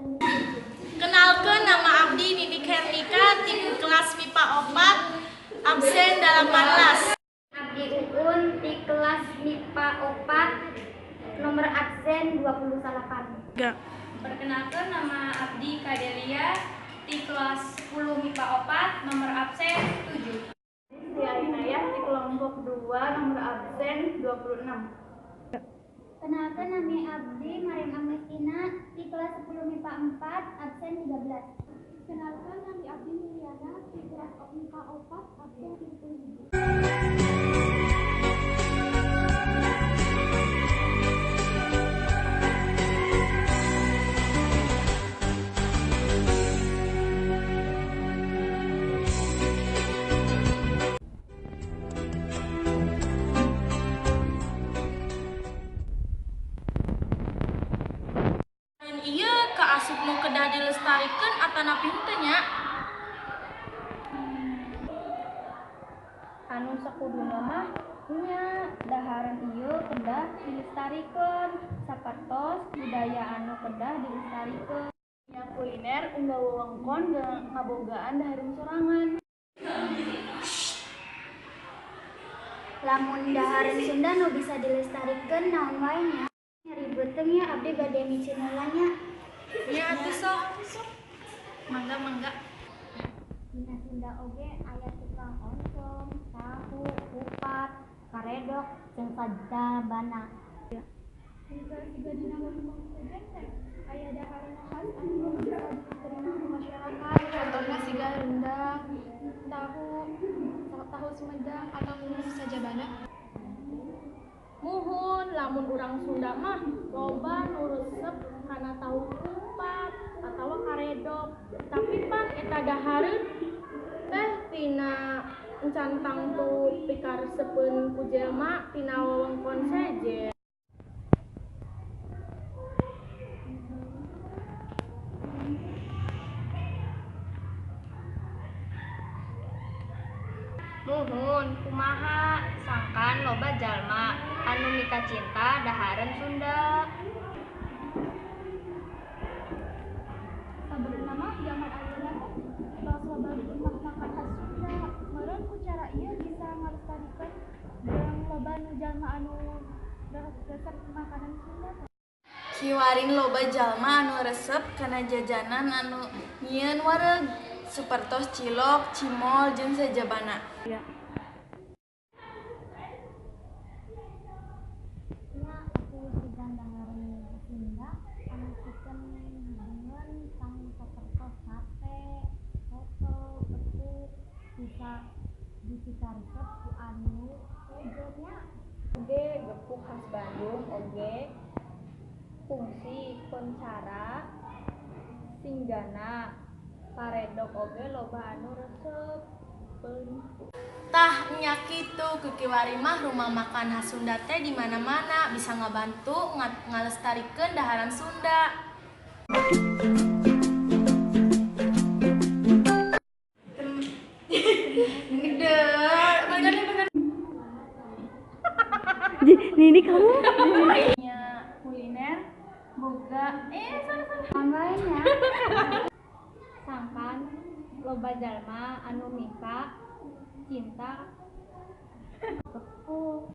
Kenalkeun, nama abdi Nini Hernika ti kelas MIPA 4 absen 18. Abdi Uun di kelas MIPA 4 nomor absen 28. Perkenalkan, nama abdi Kadelia di kelas 10 MIPA 4 nomor absen 7. Tia Inayah di kelompok 2 nomor absen 26. Kenalkan, nami abdi Mariam Agnestina di kelas 10 MIPA 4 absen 13. Kenalkan, nami abdi Liliana di kelas MIPA 4 absen 37. Dan ieu kaasup nu kedah dilestarikeun atanapi henteu nya? Anu sakuduna mah nya dahareun ieu kedah dilestarikeun sapertos budaya anu kedah dilestarikeun. Nya kuliner unggal wewengkon ngabogaan dahareun sorangan. Lamun dahareun Sunda nu bisa dilestarikeun naon wae nya? Nyeri beuteung nya, abdi bade micin heula nya. Nya atuh sok. Mangga, mangga. Dina Sunda oge aya tukang oncom, tahu, kupat, karedok, jeung sajabana. Siga dina wewengkon sejen teh aya dahareun khas anu bisa diterima ku masyarakat. Contohna siga rendang, tahu, tahu Sumedang atau sajabana. Muhun, lamun urang Sunda mah loba nu resep kana tahu kupat atawa karedok. Tapi pan eta dahareun teh tina encan tangtu pikaresepeun ku jelema tina wewengkon sejen. Muhun, kumaha sangkan loba jalma anu mikacinta dahareun Sunda. Sabenerna mah zaman ayeuna teh tos loba rumah makan khas Sunda. Meureun ku cara ieu bisa ngalestarikeun jeung loba nu jalma anu resep makanan Sunda. Kiwarin loba jalma anu resep kana jajanan anu nyieun wareg sapertos cilok, cimol jeung sajabana. Nya atuh siga dahareun Sunda anu pikeun hidangan tang sapertos sate, soto, gepuk bisa dipikaresep ku anu sejen nya. Oge gepuk khas Bandung oge kungsi koncara singgana paredok oge loba anu resep. Tah nya kitu, kiwari mah rumah makan khas Sunda teh di mana-mana bisa ngabantu ngalestarikeun daharan Sunda. Nini kamu nya kuliner boga salah. Naon wae nya? Sangkan loba jalma anu mika cinta